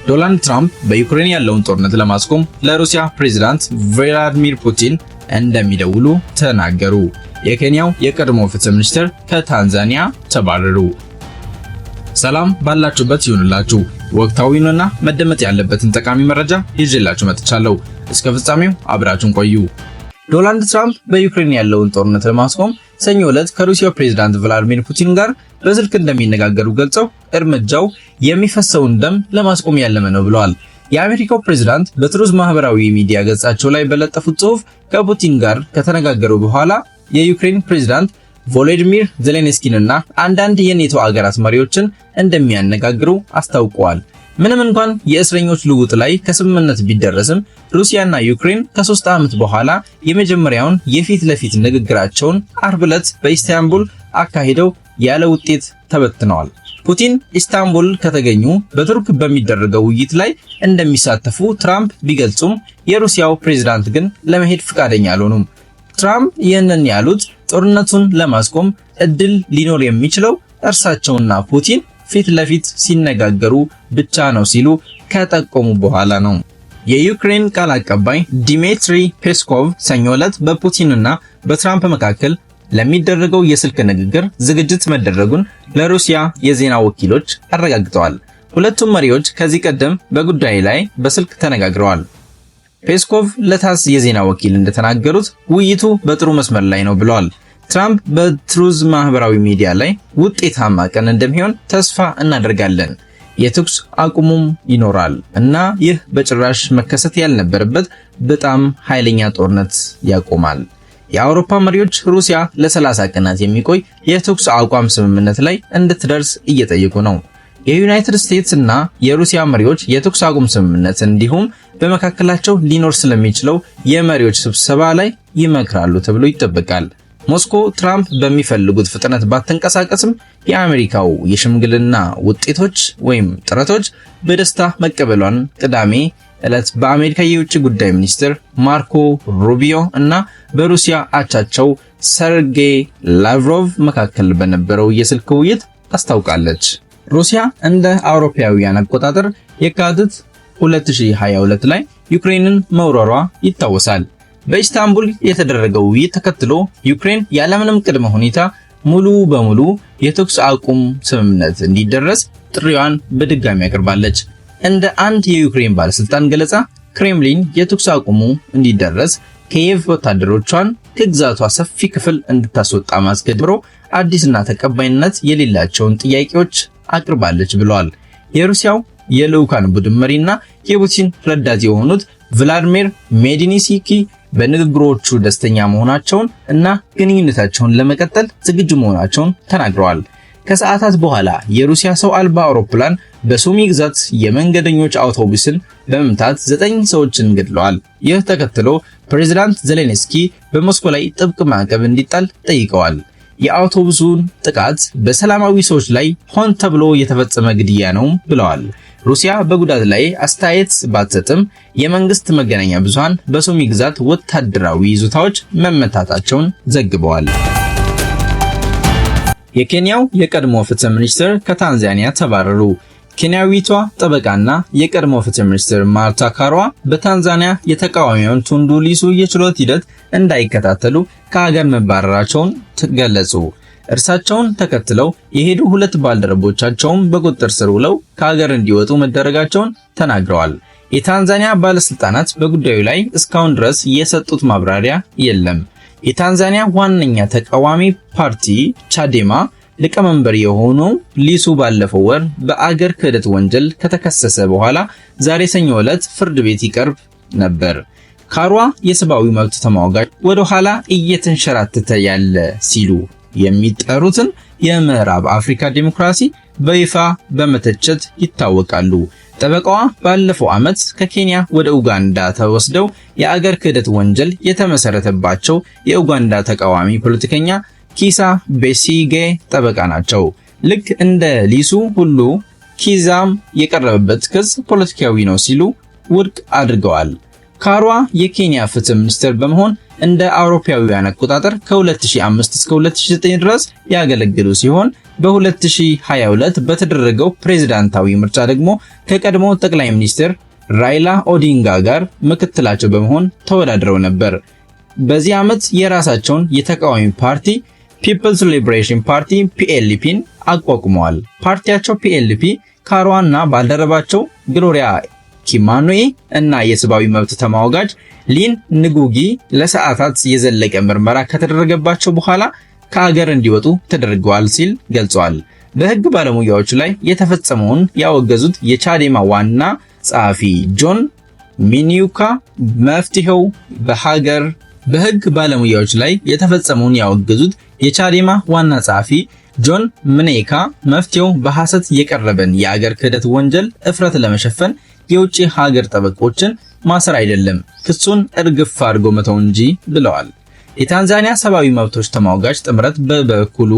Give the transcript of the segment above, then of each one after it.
ዶናልድ ትራምፕ በዩክሬን ያለውን ጦርነት ለማስቆም ለሩሲያ ፕሬዝዳንት ቭላዲሚር ፑቲን እንደሚደውሉ ተናገሩ። የኬንያው የቀድሞ ፍትህ ሚኒስትር ከታንዛኒያ ተባረሩ። ሰላም ባላችሁበት ይሁንላችሁ። ወቅታዊውንና መደመጥ ያለበትን ጠቃሚ መረጃ ይዤላችሁ መጥቻለሁ። እስከ ፍጻሜው አብራችሁን ቆዩ። ዶናልድ ትራምፕ በዩክሬን ያለውን ጦርነት ለማስቆም ሰኞ ዕለት ከሩሲያው ፕሬዝዳንት ቭላዲሚር ፑቲን ጋር በስልክ እንደሚነጋገሩ ገልጸው እርምጃው የሚፈሰውን ደም ለማስቆም ያለመ ነው ብለዋል። የአሜሪካው ፕሬዝዳንት በትሩዝ ማህበራዊ ሚዲያ ገጻቸው ላይ በለጠፉት ጽሑፍ ከፑቲን ጋር ከተነጋገሩ በኋላ የዩክሬን ፕሬዝዳንት ቮሎዲሚር ዜሌንስኪንና አንዳንድ የኔቶ አገራት መሪዎችን እንደሚያነጋግሩ አስታውቀዋል። ምንም እንኳን የእስረኞች ልውውጥ ላይ ከስምምነት ቢደረስም፣ ሩሲያና ዩክሬን ከ3 ዓመት በኋላ የመጀመሪያውን የፊት ለፊት ንግግራቸውን አርብ ዕለት በኢስታንቡል አካሂደው ያለ ውጤት ተበትነዋል። ፑቲን ኢስታንቡል ከተገኙ በቱርክ በሚደረገው ውይይት ላይ እንደሚሳተፉ ትራምፕ ቢገልጹም፣ የሩሲያው ፕሬዝዳንት ግን ለመሄድ ፍቃደኛ አልሆኑም። ትራምፕ ይህንን ያሉት ጦርነቱን ለማስቆም እድል ሊኖር የሚችለው እርሳቸውና ፑቲን ፊት ለፊት ሲነጋገሩ ብቻ ነው ሲሉ ከጠቆሙ በኋላ ነው። የዩክሬን ቃል አቀባይ ዲሚትሪ ፔስኮቭ ሰኞ ዕለት በፑቲንና በትራምፕ መካከል ለሚደረገው የስልክ ንግግር ዝግጅት መደረጉን ለሩሲያ የዜና ወኪሎች አረጋግጠዋል። ሁለቱም መሪዎች ከዚህ ቀደም በጉዳዩ ላይ በስልክ ተነጋግረዋል። ፔስኮቭ ለታስ የዜና ወኪል እንደተናገሩት ውይይቱ በጥሩ መስመር ላይ ነው ብለዋል። ትራምፕ በትሩዝ ማህበራዊ ሚዲያ ላይ ውጤታማ ቀን እንደሚሆን ተስፋ እናደርጋለን፣ የተኩስ አቁሙም ይኖራል እና ይህ በጭራሽ መከሰት ያልነበረበት በጣም ኃይለኛ ጦርነት ያቆማል። የአውሮፓ መሪዎች ሩሲያ ለ30 ቀናት የሚቆይ የተኩስ አቁም ስምምነት ላይ እንድትደርስ እየጠየቁ ነው። የዩናይትድ ስቴትስ እና የሩሲያ መሪዎች የተኩስ አቁም ስምምነት እንዲሁም በመካከላቸው ሊኖር ስለሚችለው የመሪዎች ስብሰባ ላይ ይመክራሉ ተብሎ ይጠበቃል። ሞስኮ ትራምፕ በሚፈልጉት ፍጥነት ባትንቀሳቀስም፣ የአሜሪካው የሽምግልና ውጤቶች ወይም ጥረቶች በደስታ መቀበሏን ቅዳሜ ዕለት በአሜሪካ የውጭ ጉዳይ ሚኒስትር ማርኮ ሩቢዮ እና በሩሲያ አቻቸው ሰርጌይ ላቭሮቭ መካከል በነበረው የስልክ ውይይት አስታውቃለች። ሩሲያ እንደ አውሮፓውያን አቆጣጠር የካቲት 2022 ላይ ዩክሬንን መውረሯ ይታወሳል። በኢስታንቡል የተደረገው ውይይት ተከትሎ ዩክሬን ያለምንም ቅድመ ሁኔታ ሙሉ በሙሉ የተኩስ አቁም ስምምነት እንዲደረስ ጥሪዋን በድጋሚ አቅርባለች። እንደ አንድ የዩክሬን ባለስልጣን ገለጻ፣ ክሬምሊን የተኩስ አቁሙ እንዲደረስ ኪየቭ ወታደሮቿን ከግዛቷ ሰፊ ክፍል እንድታስወጣ ማስገድሮ አዲስና ተቀባይነት የሌላቸውን ጥያቄዎች አቅርባለች ብለዋል። የሩሲያው የልዑካን ቡድን መሪና የፑቲን ረዳት የሆኑት ቭላድሚር ሜዲኒስኪ በንግግሮቹ ደስተኛ መሆናቸውን እና ግንኙነታቸውን ለመቀጠል ዝግጁ መሆናቸውን ተናግረዋል። ከሰዓታት በኋላ የሩሲያ ሰው አልባ አውሮፕላን በሱሚ ግዛት የመንገደኞች አውቶቡስን በመምታት ዘጠኝ ሰዎችን ገድለዋል። ይህ ተከትሎ ፕሬዚዳንት ዜሌንስኪ በሞስኮ ላይ ጥብቅ ማዕቀብ እንዲጣል ጠይቀዋል። የአውቶቡሱን ጥቃት በሰላማዊ ሰዎች ላይ ሆን ተብሎ የተፈጸመ ግድያ ነው ብለዋል። ሩሲያ በጉዳት ላይ አስተያየት ባትሰጥም፣ የመንግስት መገናኛ ብዙሃን በሱሚ ግዛት ወታደራዊ ይዞታዎች መመታታቸውን ዘግበዋል። የኬንያው የቀድሞ ፍትህ ሚኒስትር ከታንዛኒያ ተባረሩ። ኬንያዊቷ ጠበቃና የቀድሞ ፍትህ ሚኒስትር ማርታ ካሩዋ በታንዛኒያ የተቃዋሚውን ቱንዱ ሊሱ የችሎት ሂደት እንዳይከታተሉ ከሀገር መባረራቸውን ገለጹ። እርሳቸውን ተከትለው የሄዱ ሁለት ባልደረቦቻቸውም በቁጥጥር ስር ውለው ከሀገር እንዲወጡ መደረጋቸውን ተናግረዋል። የታንዛኒያ ባለስልጣናት በጉዳዩ ላይ እስካሁን ድረስ የሰጡት ማብራሪያ የለም። የታንዛኒያ ዋነኛ ተቃዋሚ ፓርቲ ቻዴማ ሊቀመንበር የሆነው ሊሱ ባለፈው ወር በአገር ክህደት ወንጀል ከተከሰሰ በኋላ ዛሬ ሰኞ ዕለት ፍርድ ቤት ይቀርብ ነበር። ካሩዋ የሰብአዊ መብት ተሟጋች ወደ ኋላ እየተንሸራተተ ያለ ሲሉ የሚጠሩትን የምዕራብ አፍሪካ ዲሞክራሲ በይፋ በመተቸት ይታወቃሉ። ጠበቃዋ ባለፈው ዓመት ከኬንያ ወደ ኡጋንዳ ተወስደው የአገር ክህደት ወንጀል የተመሰረተባቸው የኡጋንዳ ተቃዋሚ ፖለቲከኛ ኪዛ ቤሲጌ ጠበቃ ናቸው። ልክ እንደ ሊሱ ሁሉ ኪዛም የቀረበበት ክስ ፖለቲካዊ ነው ሲሉ ውድቅ አድርገዋል። ካሩዋ የኬንያ ፍትህ ሚኒስትር በመሆን እንደ አውሮፓውያን አቆጣጠር ከ2005 እስከ 2009 ድረስ ያገለገሉ ሲሆን በ2022 በተደረገው ፕሬዝዳንታዊ ምርጫ ደግሞ ከቀድሞ ጠቅላይ ሚኒስትር ራይላ ኦዲንጋ ጋር ምክትላቸው በመሆን ተወዳድረው ነበር። በዚህ ዓመት የራሳቸውን የተቃዋሚ ፓርቲ People's Liberation Party PLP ን አቋቁመዋል። ፓርቲያቸው PLP ካሩዋና ባልደረባቸው ግሎሪያ ኪማኑኤ እና የሰብአዊ መብት ተሟጋች ሊን ንጉጊ ለሰዓታት የዘለቀ ምርመራ ከተደረገባቸው በኋላ ከአገር እንዲወጡ ተደርገዋል ሲል ገልጿል። በህግ ባለሙያዎች ላይ የተፈጸመውን ያወገዙት የቻዴማ ዋና ጸሐፊ ጆን ሚኒዩካ መፍትሄው በሀገር በህግ ባለሙያዎች ላይ የተፈጸመውን ያወገዙት የቻዴማ ዋና ጸሐፊ ጆን ምኔካ መፍትሄው በሐሰት የቀረበን የአገር ክህደት ወንጀል እፍረት ለመሸፈን የውጭ ሀገር ጠበቆችን ማሰር አይደለም፣ ክሱን እርግፍ አድርጎ መተው እንጂ ብለዋል። የታንዛኒያ ሰብአዊ መብቶች ተሟጋች ጥምረት በበኩሉ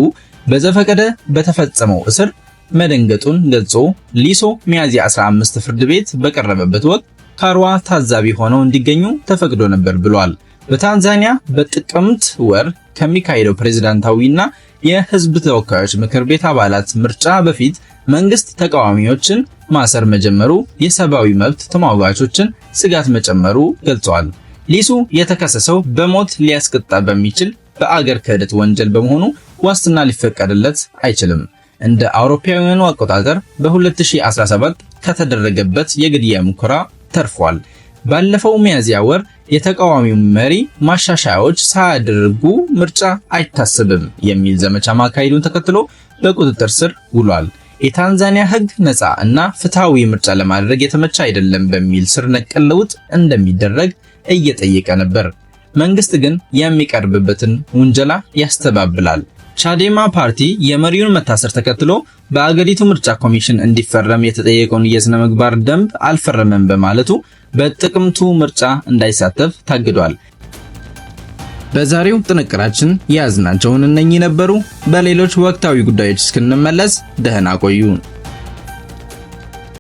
በዘፈቀደ በተፈጸመው እስር መደንገጡን ገልጾ ሊሶ ሚያዝያ 15 ፍርድ ቤት በቀረበበት ወቅት ካሩዋ ታዛቢ ሆነው እንዲገኙ ተፈቅዶ ነበር ብሏል። በታንዛኒያ በጥቅምት ወር ከሚካሄደው ፕሬዝዳንታዊና የህዝብ ተወካዮች ምክር ቤት አባላት ምርጫ በፊት መንግስት ተቃዋሚዎችን ማሰር መጀመሩ የሰብአዊ መብት ተሟጋቾችን ስጋት መጨመሩ ገልጿል። ሊሱ የተከሰሰው በሞት ሊያስቀጣ በሚችል በአገር ክህደት ወንጀል በመሆኑ ዋስትና ሊፈቀድለት አይችልም። እንደ አውሮፓውያኑ አቆጣጠር በ2017 ከተደረገበት የግድያ ሙከራ ተርፏል። ባለፈው ሚያዝያ ወር የተቃዋሚው መሪ ማሻሻያዎች ሳያደርጉ ምርጫ አይታሰብም የሚል ዘመቻ ማካሄዱን ተከትሎ በቁጥጥር ስር ውሏል። የታንዛኒያ ሕግ ነፃ እና ፍትሃዊ ምርጫ ለማድረግ የተመቸ አይደለም በሚል ስር ነቀል ለውጥ እንደሚደረግ እየጠየቀ ነበር። መንግስት ግን የሚቀርብበትን ውንጀላ ያስተባብላል። ቻዴማ ፓርቲ የመሪውን መታሰር ተከትሎ በአገሪቱ ምርጫ ኮሚሽን እንዲፈረም የተጠየቀውን የሥነ ምግባር ደንብ አልፈረመም በማለቱ በጥቅምቱ ምርጫ እንዳይሳተፍ ታግዷል። በዛሬው ጥንቅራችን የያዝናቸውን እነኚህ ነበሩ። በሌሎች ወቅታዊ ጉዳዮች እስክንመለስ ደህና ቆዩ።